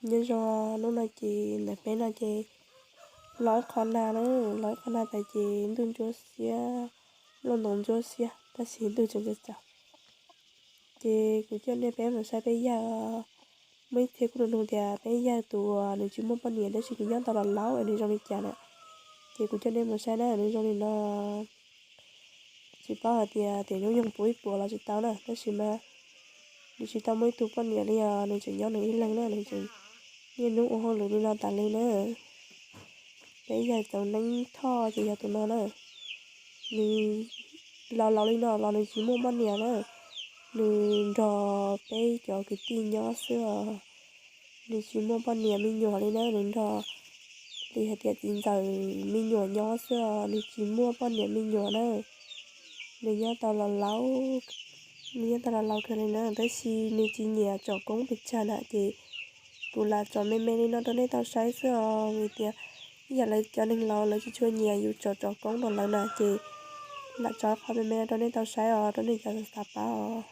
Nyob zoo, hnub no ces ntawm peb no ces los ib qho nag na, los ib qho nag tas ces ntuj ntsuab xiab, nplooj ntoo ntsuab xiab tab sis ntuj tseem tsaus tsaus. Ces kuv coj nej peb mus saib peb yawg. Muaj ib txhia kuj nug nug tias peb yawg tus uas nws tsis muaj poj niam tab sis nws nyob tau los laus es nws zoo li cas na. Ces kuv coj nej mus saib na, nws zoo li no. Tsis paub hais tias tiam hnub nyoog puv ib puas los tsis tau na, tab sis mas nws tsis tau muaj ib tug poj niam li os, nws tseem nyob nws ib leeg na, nws tseem niaj hnub ua hauj lwm li no tas li na. Peb yawg Txoov Neeb Thoj ces yog tus no na. Nws los laus li no los nws tsis muaj poj niam na, nws nrog peb cov kwv tij nyob xwb os. Nws tsis muaj poj niam me nyuam li na, nws nrog li hais tias txiv ntxawm me nyuam nyob xwb os, nws tsis muaj poj niam me nyuam na. Nws nyob tau los laus, nws nyob tau los laus kawg li na, tab sis nws tsis nyiam tsom koob pes tsawg na ces kuv lam tsom me me li no rau nej tau saib xwb os, vim tias ib yam lawv cov neeg laus lawv tsis tshua nyiam yus tsom tsom koob rau lawv na ces lam tso qhov me me no rau nej tau saib os, rau nej cov xav pab os.